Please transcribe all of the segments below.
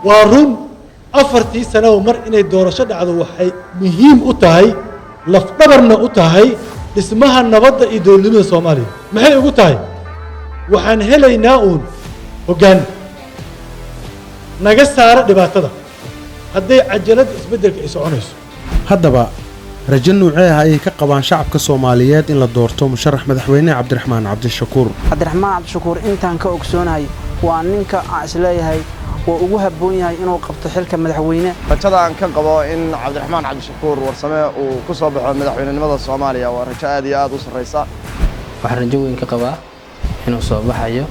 Waa run, 4tii sanoba mar inay doorasho dhacdo waxay muhiim u tahay, lafdhabarna u tahay dhismaha nabadda iyo dowladnimada Soomaaliya. Maxay ugu tahay? Waxaan helaynaa uun hoggaan naga saara dhibaatada hadday cajaladda isbeddelka ay soconayso. Haddaba, rajo nuucee ah ayay ka qabaan shacabka Soomaaliyeed in la doorto musharax madaxweyne Cabdiraxmaan Cabdishakuur? Cabdiraxmaan Cabdishakuur, intaan ka ogsoonahay, waa ninka aan isleeyahay waa ugu habboon yahay inuu qabto xilka madaxweyne. Rajada aan ka qabo in Cabdiraxmaan Cabdishakuur Warsame uu ku soo baxo madaxweynenimada Soomaaliya waa rajo aad iyo aad u sarraysa. Waxaan rajo weyn ka qabaa inuu soo baxayo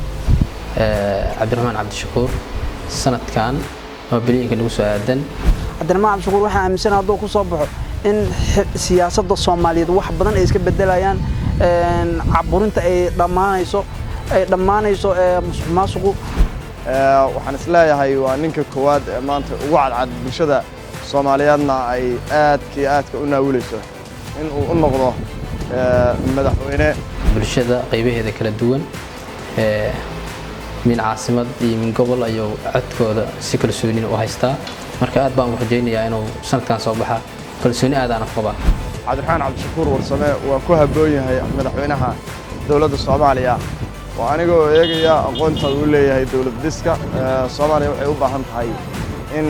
Cabdiraxmaan Cabdishakuur sanadkan ama bilooyinka nagu soo aadan. Cabdiraxmaan Cabdishakuur waxaan aaminsanahay hadduu ku soo baxo in siyaasadda Soomaaliyeed wax badan ay iska beddelayaan, caburinta ay dhammaanayso, ay dhammaanayso musuq maasuqu. Waxaan isleeyahay waa ninka koowaad ee maanta ugu cadcad, bulshada Soomaaliyeedna ay aadka iyo aadka u naawilayso in uu u noqdo madaxweyne. Bulshada qaybaheeda kala duwan, min caasimad iyo min gobol, ayuu codkooda si kalsoonina u haystaa. Marka aad baan u rajaynayaa inuu sanadkan soo baxa, kalsooni aad aan ku qabaa. Cabdiraxmaan Cabdishakuur Warsame waa ku habboon yahay madaxweynaha dowladda Soomaaliya, oo anigoo eegaya aqoonta uu leeyahay dowlad dhiska. Soomaaliya waxay u baahan tahay in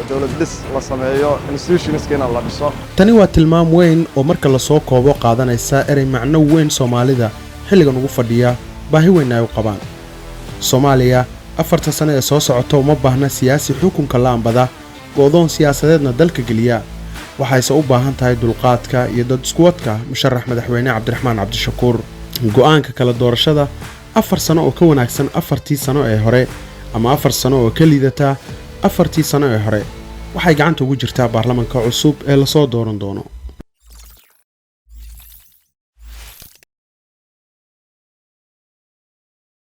dowlad dhis la sameeyo, institutionskiina la dhiso. Tani waa tilmaam weyn oo marka lasoo koobo qaadanaysa erey macno weyn Soomaalida xilligan ugu fadhiya, baahi weyn ay u qabaan. Soomaaliya 4ta sano ee soo socota uma baahna siyaasi xukunka la ambada, go'doon siyaasadeedna dalka geliya. Waxayse u baahan tahay dulqaadka iyo dad iskuwadka musharax madaxweyne Cabdiraxmaan Cabdishakuur. Go'aanka kala doorashada 4 sano oo ka wanaagsan 4tii sano ee hore ama 4 sano oo ka liidata 4tii sano ee hore waxay gacanta ugu jirtaa baarlamanka cusub ee lasoo dooran doono.